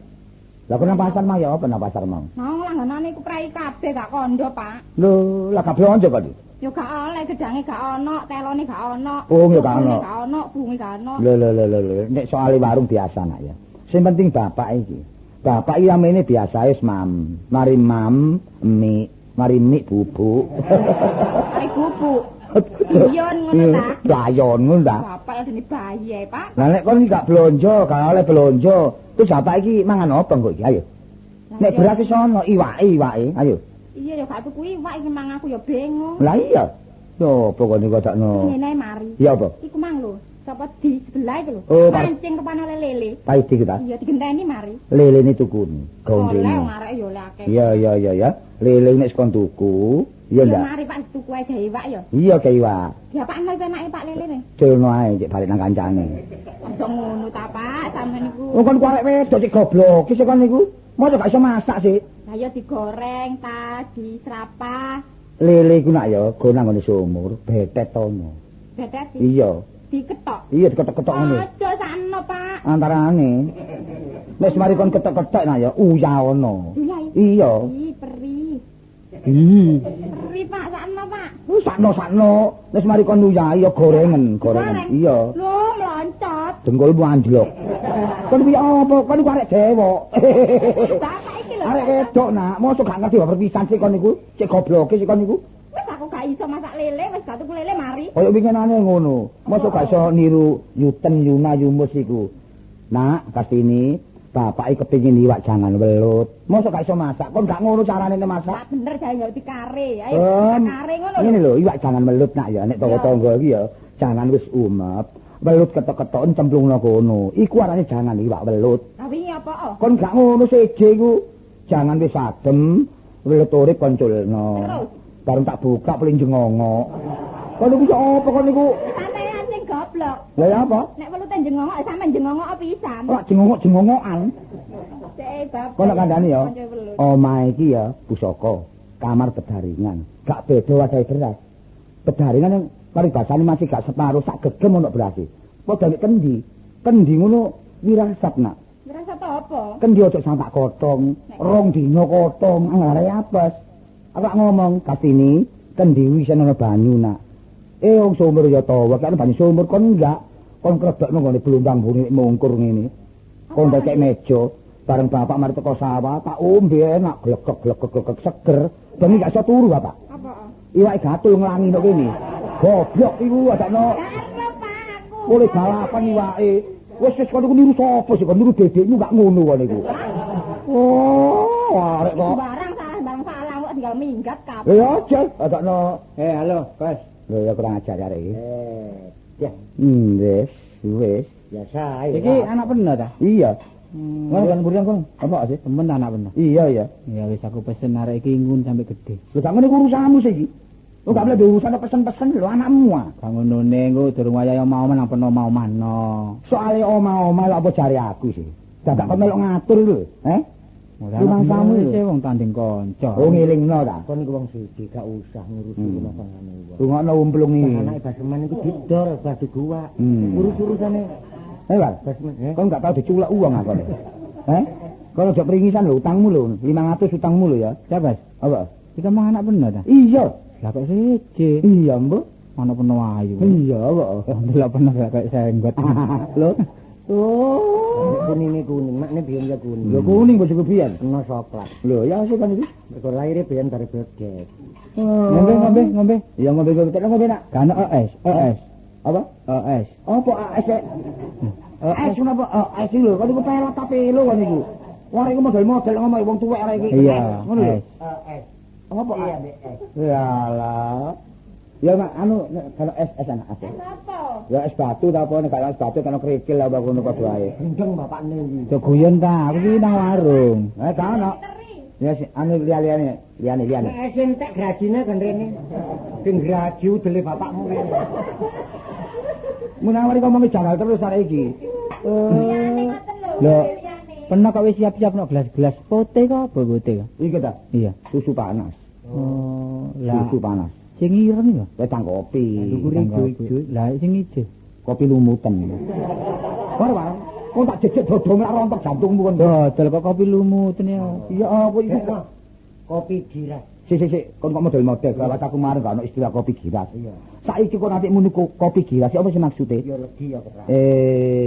Lah kok nang pasar mang ya apa nang pasar mang? Mau langganane iku prei kabeh gak kondo, Pak. Lho, lah gak blonjo kok. Ya gak oleh, gedange gak ono, telone gak ono. Oh, ya gak ono. Gak ono, bunge gak ono. Lho lho lho lho, nek soal warung biasa nak ya. Sing penting bapak iki. Bapak iki amene biasa wis mam. Mari mam, mie, mari mie bubuk. Mari bubuk. Bayon ngono ta? Bayon ngono ta? Bapak ya dene bayi, Pak. Lah nek kon gak blonjo, gak oleh blonjo. Terus bapak iki mangan apa kok iki? Ayo. Nek beras wis ono, iwake iwake, ayo. Iya ya gak tuku iwak iki mang aku ya bingung. Lah iya. Yo pokoke niku dakno. Ngene mari. Iya apa? Iku mang lho. Sapa di sebelah iku lho. Oh, mancing kepane lele. Paidi kita. Iya digenteni mari. Lelene tukune. Oleh wong arek ya oleh akeh. Iya iya iya ya. Lele nek sekon tuku, iya ndak? Mari Pak tuku ae gawe iwak ya. Iya gawe iwak. Diapakno iku enake Pak lelene? Culno ae cek balik nang kancane. Aja ngono ta Pak, sampean niku. Wong kon ku arek wedok cek goblok, iki kon niku. Mosok gak iso masak sih. Lah ya digoreng ta, disrapah. Lele iku nak ya, go nang ngene sumur, betet ono. Betet? Iya. Diketok. Iya diketok-ketok ngono. Aja sakno, Pak. Antarane. Wis mari kon ketok-ketok nak ya, uyah ono. Iya. Ih, perih. Ih. Perih, Pak, sakno, Pak. Sakno-sakno. Wis mari kon uyah ya gorengen, gorengen. Iya. Lho, mloncot. Dengkulmu anjlok. Kon kuwi apa? Kon iku arek dewok. Bapak iki lho. Arek wedok nak, mosok gak ngerti wae pisan sik kon niku. Cek gobloke sik kon niku. Wis aku gak iso masak lele, wis gak tuku lele mari. Kaya winginane ngono. Mosok gak iso niru Yuten Yuna Yumus iku. Nak, Kastini, bapak iki kepengin iwak jangan welut. Mosok gak iso masak, kon gak ngono carane nek masak. Lah bener jae yo dikare. Ayo dikare ngono lho. Ngene lho, iwak jangan welut nak ya, nek tangga-tangga iki ya jangan wis umep. Welut ketok-ketoken cemplungno kono. Iku arane jangan iwak welut. Lah wingi apa? Kon gak ngono seje iku. Jangan wis adem, welut urip kon culno. Terus bareng tak buka paling jengongok. Kon niku apa kon niku? Sampeyan sing goblok. Lah ya apa? Nek welute jengongok sampean jengongok pisan. Ora jengongok-jengongokan. Cek bapak. Kon tak kandhani ya. Omahe iki ya pusaka, kamar pedaringan. Gak beda wadahe beras. Pedaringan yang paribasane masih gak separuh sak gegem ono berase. Padha nek kendi. Kendi ngono wirasat nak. Wirasat apa? Kendi ojo sampak kotong, rong dina kotong, angare apes. Aku ngomong Kastini, kendi wis ana banyu nak. Wong sumur ya tawa, kan banyu sumur kon enggak. Kon krebekno nggone blumbang bune mungkur ngene. Kon ndekek meja, bareng bapak mari teko sawah, tak ombe enak glekek-glekek seger. Bengi gak iso turu bapak. Apa? Iwake gatul nglangi nok kene. Goblok iku adakno. Oleh balapan iwake. Wis wis kon niku niru sapa sih kon niru dedekmu gak ngono kon niku. Oh, arek kok. Barang salah kok tinggal minggat kabeh. Ya aja adakno. Halo, Bos. Lho ya kurang ajar arek iki. Ya. Wis, wis. Biasa ae. Iki anak peno ta? Iya. Ngono kan burian kon. Apa sih? Temen anak peno. Iya, iya. Ya wis aku pesen arek iki ngun sampe gedhe. Lho gak ngono iku urusanmu sih iki. Lho gak boleh urusan pesen-pesen lho anakmu ah. Gak ngonone engko durung wayahe omah-omah nang peno omah-omahno. Soale omah-omah lho apa jare aku sih. Dadak kon melok ngatur lho, eh? Rumangsamu lho wong tanding kanca. Oh ngelingno ta. Kon iku wong sugih gak usah ngurusi rumah tanggane wong. Rungokno umplung iki. Anake Basman iku didol bah diguwak. Urus-urusane. Eh, War. Basman, kon gak tau diculek uwong aku. Heh? Kon aja pringisan lho utangmu lho, 500 utangmu lho ya. Ya, Bas. Apa? Iki mong anak peno ta? Iya. Lah kok siji. Iya, Mbok. Ana peno ayu. Iya, kok. Delok peno kaya senggot. Lho. Oh, kuningnya kuning, makne biyen ya kuning. Lho kuning bojoku biyen. Kena soklat. Lho, ya sih kan iki. Mergo lahire biyen bare bledek. Ngombe, ngombe. Iya ngombe ngombe, ngombe nak. Gak ono OS, OS. Apa? OS. Apa AS? AS napa? AS lho, kon iku pelot ta pelo kon iku. Wong iku model-model ngomong wong tuwek arek iki. Iya, ngono lho. OS. Apa? Iya, S. Yalah. Ya mak anu kalau es es anak es. Apa? Ya es batu ta apa nek es batu kena kerikil apa ngono padha ae. Gendeng bapakne iki. Aja guyon ta, aku iki nang warung. Eh gak ono. Ya anu liyane liyane liyane. Nek es entek grajine kan rene. Sing graji udele bapakmu rene. Munawari kok ngomong janggal terus arek iki. Liyane ngoten lho. Lho, pernah kok wis siap-siap no gelas-gelas pote kok apa pote kok? Iki ta? Iya, susu panas. Oh, lah susu panas. Sing ireng lho. Wedang kopi. Ijo. Lah sing ijo. Kopi lumutan. Ora, kok tak jejek dodol rak rontok jantungmu kon. Dodol kok kopi lumutan ya. Iya apa iki? Kopi giras. Sik sik sik, kon kok model-model kawat aku marang gak ono istilah kopi giras. Iya. Saiki kok nanti muni kopi giras, apa sih maksude? Ya legi ya keras.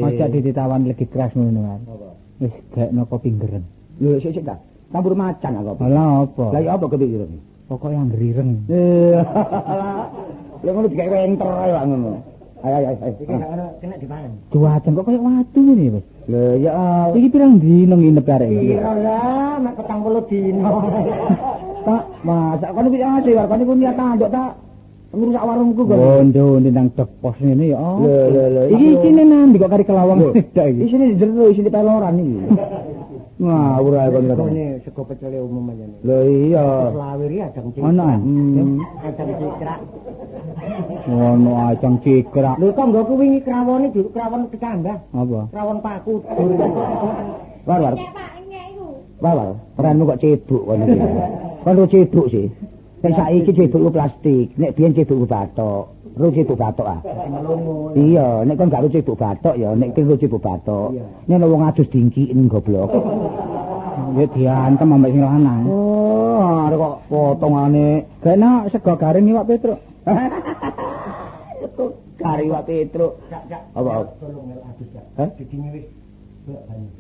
Aja ditawan legi keras ngono kan. Apa? Wis gakno kopi gereng. Lho sik sik ta. Campur macan aku. Lah apa? Lah ya apa kopi gereng? Pokoke yang ireng. Lha ngono digawe enter ae lak ngono. Ayo ayo ayo. Iki gak ono kena dipangan. Duaten kok koyo watu ngene, Mas. Lho ya iki pirang dino nginep arek iki? Piro lah, mek 40 dino. Tak, masak kono kuwi ase war kono iku niat tanduk tak ngrusak warungku kok. Bondo nang depos ngene ya. Lho lho lho. Iki isine nang kok kari kelawang tidak iki. Isine jero isine peloran iki. Ngawur ae kon kata. Segone sego pecele umum aja. Lho iya. Selawiri adang cikrak. Ono ah. Adang cikrak. Ono adang cikrak. Lho tanggoku wingi krawone dulu krawon kecambah. Apa? Krawon paku. War war. War war. Peranmu kok cebuk kon iki. Kon ro cebuk sih. Nek saiki cebuk ku plastik, nek biyen cebuk ku batok. Ro cebuk batok ah. Iya, nek kon gak ro cebuk batok ya, nek ki ro cebuk batok. Nek wong adus dingkiken goblok. Ya diantem ambek sing lanang. Oh, arek kok potongane. Gak sego garing iwak Petruk. Sego garing iwak Petruk. Apa? Tolong mel adus ya. Hah? Didinge wis.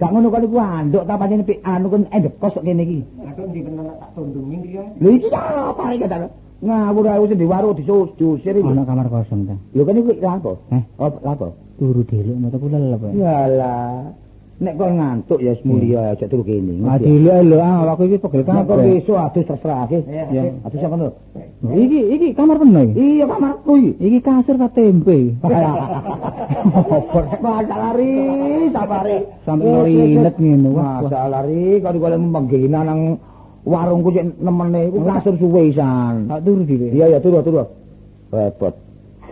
Gak ngono kon iku anduk ta pancen anu kon endekos kok kene iki. Anduk ndi peno tak tundungi iki ya. Lho iki apa iki ta? Ngawur ae sing diwaru diusir iki. Ono kamar kosong ta. Lho kan iku lha apa? Heh, apa lha apa? Turu dheluk mataku lelep. Yalah. Nek kon ngantuk ya wis mulya aja turu kene. Ah dheluk lho awakku iki pegel Nek kon kabeh. besok adus terserah ke. Ya. Adus apa lho? Iki iki kamar peno iki. Iya kamarku iki. Iki kasur ta tempe. Masa lari, sabare. Sampe ngelinet ngene. Wah, Masa lari kon golek menggina nang warungku cek nemene iku kasur suwe isan. Tak turu dhewe. Iya ya turu turu. Repot.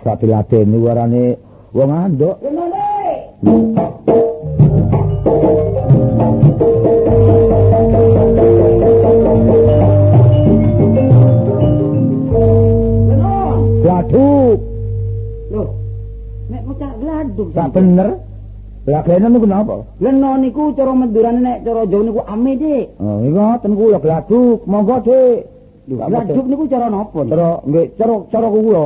Gak diladeni warane wong anduk. Gladuk. Loh. Nek mecah gladuk. Gak bener. Lah gleno niku napa? Leno niku cara Madurane nek cara Jawa niku ame, Dik. Oh, iku ngoten kula gladuk. Monggo, Dik. Gladuk niku cara napa? Cara nggih cara cara kula.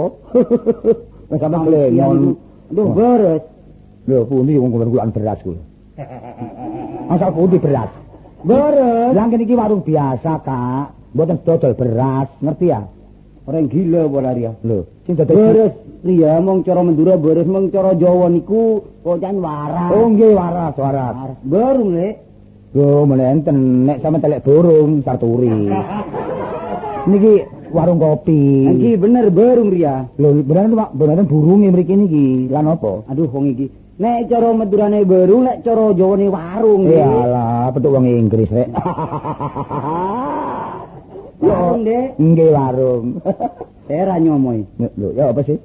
Wis sampe gleno. Lho beres. Lho pundi wong kula beras kula. Asal pundi beras? Beres. Lah kene iki warung biasa, Kak. Mboten dodol beras, ngerti ya? Orang gila apa lari ya? Lho, sing dodol beres. Iya, mong cara Madura beres, mong cara Jawa niku kocan waras. Oh nggih waras, waras. Burung, Lek. Lho, menenten nek sampe telek burung sarturi. Niki warung kopi. Iki bener burung ria. Lho, bener Pak, bener burunge mriki niki. Lan apa? Aduh wong iki. Nek cara Madurane burung, nek cara Jawane warung. Iyalah, petuk wong Inggris rek. Warung, Dek. Nggih warung. Era nyomoy. Lho, ya apa sih?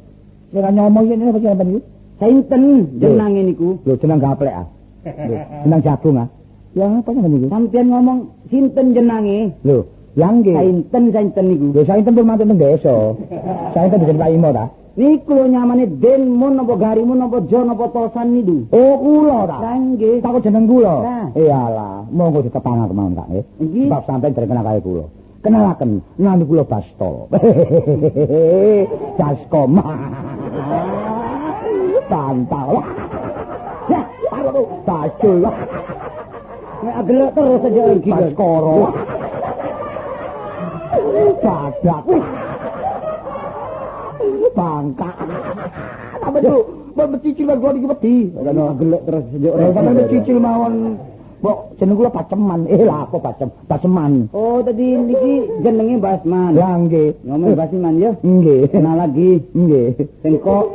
Nek nyomoy ini apa sih sampean iki? Sinten jenenge niku? Lho, jeneng gaplek ah. Lho, jeneng jagung ah. Ya apa sampeyan niku? Sampeyan ngomong sinten jenenge? Lho, lha nggih. Sainten niku. Lho sainten pun mantun teng desa. Sainten bikin Pak Imo ta? Niku lho nyamane Denmun napa Garimun napa Jo napa Tosan niku. Oh, kula ta? Lah nggih. Takut jeneng kula. Iyalah, monggo ditepangaken mawon Kak nggih. Sebab sampeyan dereng kenal kaya kula. Kenalaken, nami kula Bastol. Daskom. Bantal. Ya, aduh, bacul. Nek agelek terus aja lagi Baskoro. Badak. Bangka. Apa itu? Mbok cicil kula niki wedi. Agelek terus aja ora. Sampe cicil mawon. Mbok jeneng kula Baceman. Lah apa Bacem? Baceman. Oh, tadi niki jenenge Basman. Lah nggih. Ngomong Basman ya? Nggih. Kenal lagi. Nggih. Sengkok.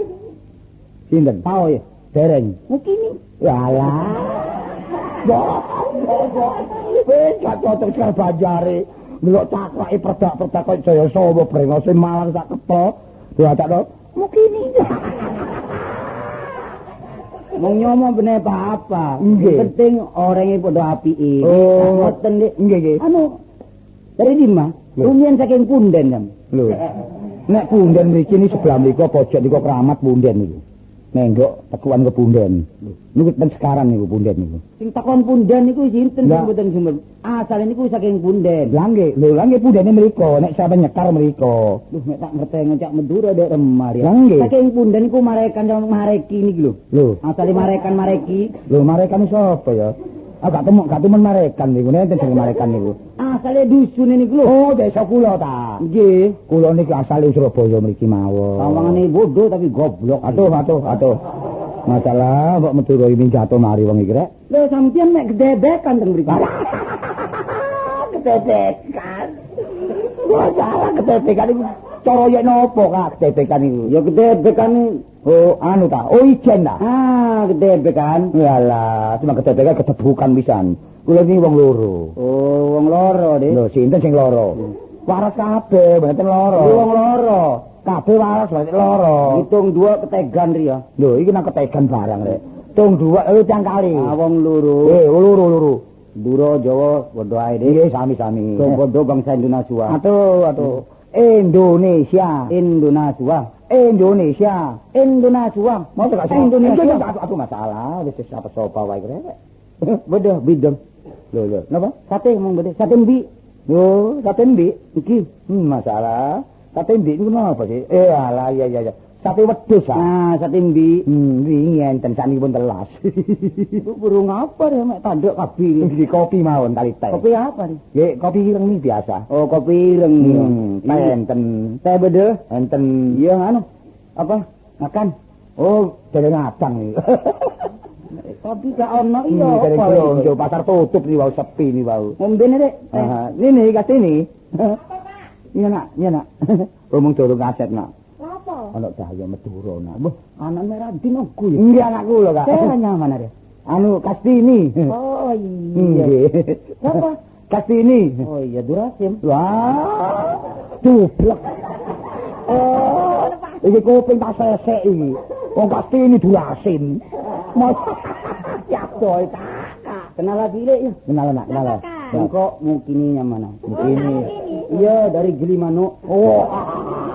Sinten? Tau ya? Dereng. Mukini. Walah. Wis gak cocok karo banjare. Ndelok cakrake perdak-perdak kaya Jaya Sawa brengose Malang sak kepok. Diwacakno mukini. Wong nyomo bener apa-apa. Penting orangnya padha apike. Oh, ngoten Dik. Nggih, nggih. Anu dari lima, rumiyin saking punden jam. Lho. Nek punden mriki ni sebelah mriku pojok niku keramat punden niku. Menggok tekuan ke punden. Niku ten sekarang niku punden niku. Sing takon punden niku sinten sing mboten sumber. Asale niku saking punden. Lah nggih, lho lah nggih pundene mriku, nek sampe nyekar mriku. Lho nek tak ngerti ngecak Madura dek remar ya. Saking punden niku marekan mareki niki lho. Lho, asale marekan mareki. Lho marekan sapa ya? Ah gak temu, gak temen marekan niku, nek enten jeneng marekan niku. Asale dusune niku lho. Oh, desa kula ta. Nggih. Kula niki asale Surabaya mriki mawon. Sawangane bodoh tapi goblok. Aduh, aduh, aduh. Masalah mbok Madura iki jatuh mari wong iki rek. Lho sampeyan nek gedebekan teng mriki. Gedebekan. Masalah gedebekan iku cara yek napa Kak gedebekan iku? Ya gedebekan. Oh, anu ta? Oh, ijen ta? Ah, gedebekan. Walah, cuma gedebekan kedebukan pisan. Kula iki wong loro. Oh, wong loro, Dik. Lho, sinten sing loro? Waras kabeh, mboten loro. Wong loro. Kabeh waras mboten loro. Hitung dua ketegan ri ya. Lho, iki nang ketegan barang rek. Tung dua tang kali. Ah, wong loro. Loro-loro. Dura Jawa padha ae, Dik. Nggih, sami-sami. Padha bangsa Indonesia. Aduh, aduh. Indonesia. Indonesia. Indonesia. Indonesia. Mau gak Indonesia? Aku masalah, wis sapa sapa wae rek. Bodoh bideng. Lho lho, napa? Sate mung bodoh, sate mbi. Lho, sate mbi iki. Masalah. Sate mbi niku napa sih? Alah iya iya iya. Sate wedhus ah. Nah, sate mbi. Wingi enten sakniki pun telas. Iku burung apa ya mek tanduk kabeh. Iki kopi mawon kali teh. Kopi apa nih? Nggih, kopi ireng iki biasa. Oh, kopi ireng. Teh enten. Teh bedeh enten. Iya anu. Apa? Makan. Oh, dereng adang iki. Kopi gak ono iya apa. Yo pasar tutup iki wau sepi iki wau. Ngombene Rek. Heeh. Nini kasini. Apa, Pak? Iya nak, iya nak. Omong durung kaset nak. Ana daya Madura nak. Wah, anak Meradin aku ya. Nggih anakku lho, Kak. Saya nyaman are. Anu Kastini. Oh iya. Siapa? Kastini. Oh iya, Durasim. Wah. Dublek. Oh, iki kuping tak sesek iki. Wong Kastini Durasim. Ya boy, Kak. Kenal lagi Lek ya. Kenal nak, kenal. Engko mukini nyaman. Mukini. Iya, dari Gilimanuk. Oh,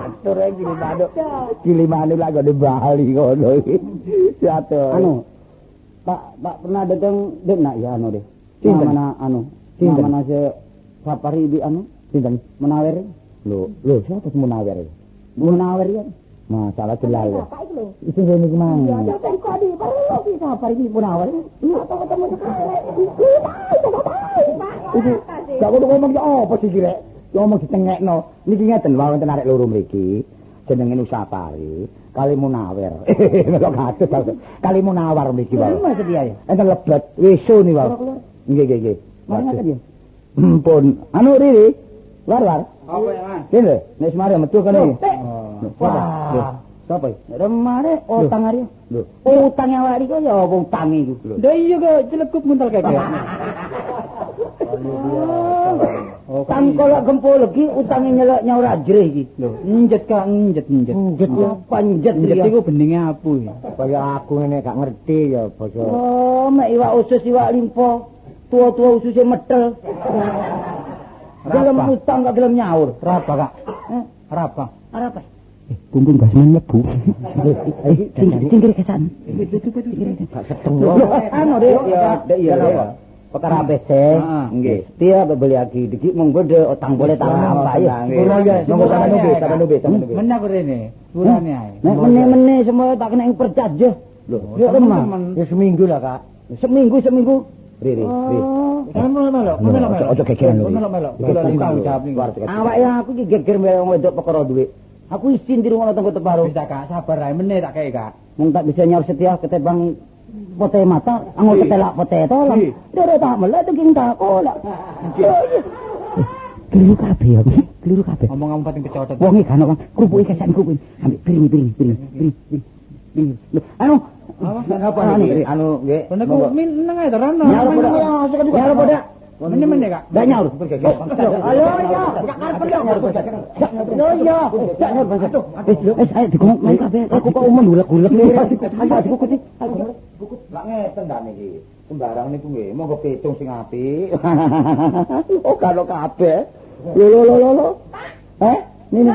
atur ae Gilimanuk. Gilimanuk lah gone Bali ngono iki. Atur. Anu, Pak, Pak pernah datang dek nak ya anu deh. Sinten mana anu? Sinten mana se safari di anu? Sinten? Menawer. Lho, lho siapa sing Menawer? Menawer ya. Masalah jelas ya. Bapak iku lho. Iki sing niku mang. Ya kok di perlu ki safari iki Menawer. Atau ketemu sekali. Iki gak kudu ngomong ya apa sih iki rek? Ngomong ditengekno. Niki ngeten wae wonten arek loro mriki. Jenenge Nusapari, kali Munawer. Melok kados kali Munawar mriki wae. Mas dia ya. Enten lebet wisu niku wae. Nggih nggih nggih. Mari ngaten ya. Pun anu Riri. War-war. Apa ya, Mas? Kene, nek semare metu kene. Wah. Sapa iki? Remare utang ari. Lho, utang awake iki ya apa utang iku? Lha iya kok celekup muntal keke. Tangkolok gempol lagi utange nyelok nyaur ajrih iki. Lho, njet Kak, njet njet. Njet apa njet? Njet iku beninge apu iki. Kaya aku ngene gak ngerti ya basa. Oh, mek iwak usus iwak limpo. Tua-tua ususe metel. Gelem utang gak gelem nyaur. Rapa, Kak? Rapa. Rapa. Kungkung basman mlebu. Singkir kesan. Gak sedeng. Anu Dek, ya Dek ya. Perkara ABC. Nggih. Setia beli lagi dikit mung bede utang boleh tak apa ya. Monggo sampean nembe, sampean nembe, sampean nembe. Meneh rene. Sepurane ae. Nek meneh-meneh semua tak kena ing percajah. Lho, ya teman. Ya seminggu lah, Kak. Seminggu. Riri, riri. Melo-melo, melo-melo. Ojo gegeran lho. Melo-melo. Tanggung jawab niku. Awake aku iki geger wong wedok perkara dhuwit. Aku isin dirungokno tanggo teparo. Wis Kak, sabar ae meneh tak kei, Kak. Mung tak bisa nyaur setia ketebang pote mata, anggo ketelak pote tolong. Doro tak melek king tak kolak. Keliru kabeh aku, keliru kabeh. Omong-omong pating kecotot. Wonge gak ono, Kang. Krupuke kesan krupuke. Ambek piring. Lho, anu apa niki? Anu nggih. Niku meneng ae to rono. Nyaur apa dak? Meneh-meneh, Kak. Ndak nyaur. Ayo ya, gak karep nyaur. Lho iya, gak nyaur bangsa. Wis ayo digomong main kabeh. Aku kok umum gulek-gulek. Ayo dikukut iki. Kukut lak ngeten ta niki. Sembarang niku nggih, monggo pitung sing apik. Oh, karo kabeh. Lho lho lho lho. Eh, nini.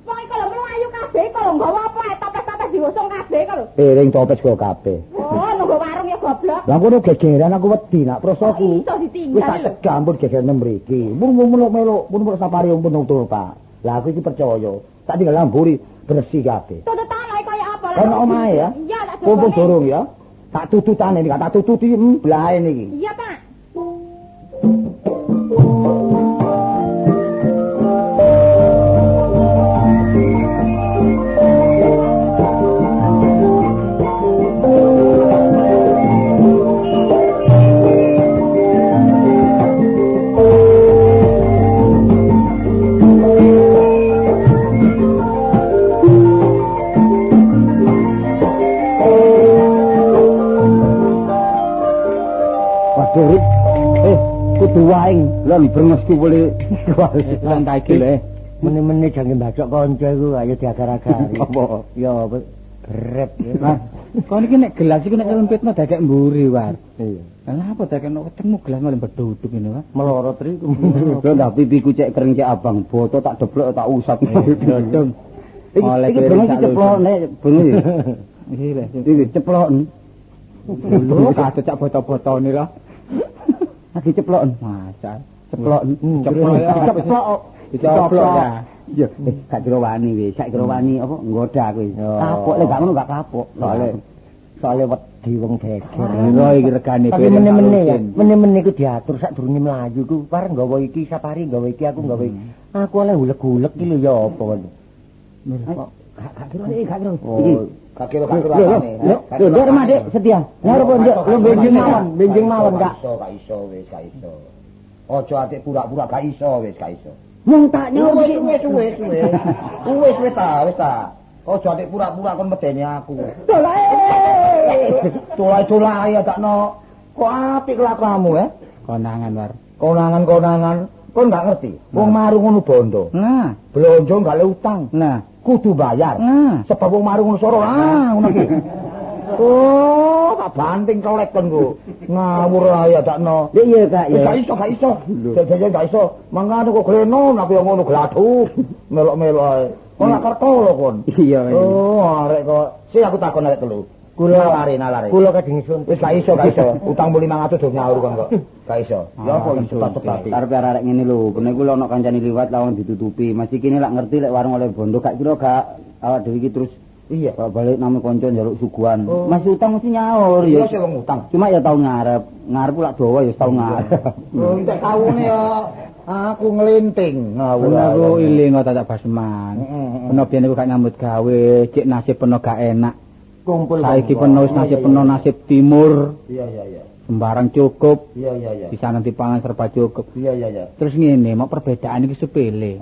Wong iki lho mlayu kabeh kok lho nggawa apa ae topes-topes diusung kabeh kok lho. Piring topes kok kabeh. Oh, nunggu warung ya goblok. Lah ngono gegeran aku wedi nak prosoku. Iso ditinggal. Wis tak cegah ampun gegeran mriki. Mun melok-melok, mun melok safari ampun nutur Pak. Lah aku iki percaya. Tak tinggal lamburi bersih kabeh. Tututan ae kaya apa lho. Ono omahe ya. Iya, tak Mumpung durung ya. Tak tututane niki, tak tututi blahe niki. Iya, Pak. Kudu waing lon brengosku boleh lan ta iki lho. Mene-mene jange mbacok kanca iku ayo diagar-agari. Apa? Ya beret. Lah, kon iki nek gelas iku nek nyelempitno dakek mburi, War. Iya. Lah apa dakek nek wetengmu gelas malah beduduk ngene, War. Melorot ri. Lho ndak pipiku cek kering cek abang, boto tak deblok tak usap. Dodong. Iki brengos iki ceplok nek brengos iki. Iki lho. Iki ceplok. Lho, kadut cak boto-botone lho. Lagi ceploken. Masa ceploken. Ceplok. Ceplok. Dicoplok ya. Iya, gak kira wani wis, gak kira wani apa nggoda kowe. Kapok lek gak ngono gak kapok. Soale wedi wong geger. Piro iki regane Tapi mene-mene ya, mene-mene iku diatur sadurunge mlayu iku pareng nggawa iki safari nggawa iki aku nggawa iki. Aku oleh hulek-hulek iki lho ya apa kon. Gak kira iki gak kira. Gak kira gak kira. Lho, lho Mak Dik setia. Ngarep nduk, lho benjing mawon, Kak. Gak iso wis, gak iso. Aja atik pura-pura gak iso wis, gak iso. Mung tak nyaur wis wis wis wis. Wis wis ta, wis ta. Aja atik pura-pura kon medeni aku. Dolae. Dolai-dolai ya takno. Kok apik kelakuanmu eh? Konangan, War. Konangan-konangan. Kon gak ngerti. Wong marung ngono bondo. Nah, blonjo gak le utang. Nah, kudu bayar. Nah, sebab wong marung ngono soro. Ah, ngono iki. Oh, tak banting kolek kon ku. Ngawur ae ya takno. Iya, Kak, ya. Gak iso, gak iso. Jajan gak iso. Mangkane kok gleno aku yo ngono gladuk. Melok-melok ae. Kon lak kerto lho kon. Iya. Oh, arek kok. Sing aku takon arek telu. Kula nalare. Kula kadang isun. Wis gak iso, gak iso. Utangmu 500 do nyaur kon kok. Gak iso. Ya apa iso tetep. Arep arek ngene lho, ben iku ono kancane liwat lawang ditutupi. Masih kene lak ngerti lek warung oleh bondo gak kira gak awak dhewe iki terus iya, balik nang kanca njaluk suguhan. Masih utang mesti nyaur ya. Iya wong utang. Cuma ya tau ngarep. Ngarep lak dawa ya tau ngarep. Oh, entek taune ya aku nglinting ngawur. Aku iling kok tak Basman. Peno biyen iku gak nyambut gawe, cek nasib peno gak enak. Kumpul saiki peno wis nasib peno nasib timur. Iya iya iya. Sembarang cukup. Iya iya iya. Bisa nanti pangan serba cukup. Iya iya iya. Terus ngene, mau perbedaan iki sepele.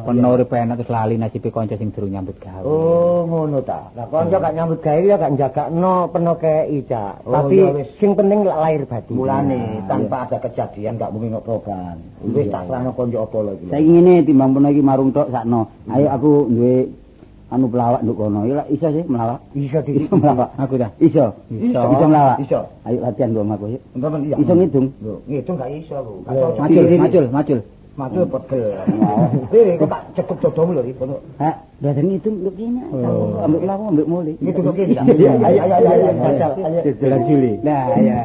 Peno urip enak terus lali nasibe kanca sing durung nyambut gawe. Oh, ngono ta. Lah kanca gak nyambut gawe ya gak njagakno peno kei, Cak. Tapi sing penting lak lahir batin. Mulane tanpa ada kejadian gak mungkin kok perubahan. Wis tak serahno kanca apa lho iki. Saiki ngene timbang peno iki marung tok sakno. Ayo aku duwe Anu pelawak nduk kono. Ya iso sih melawak. Iso di Iso melawak. Aku ta. Iso. Iso. Iso melawak. Iso. Ayo latihan mbok omahku yuk. Temen iya. Iso ngitung. Lho, ngitung gak iso aku. Gak cocok. Macul, macul, macul. Macul pegel. Riri, kok tak cekuk dodomu lho, Ri. Kono. Ha, belajar ngitung nduk kene. Ambek melawak ambek mule. Ngitung kok kene. Iya, Ayo ayo ayo ayo. Ayo. Jalan Juli. Nah, ya.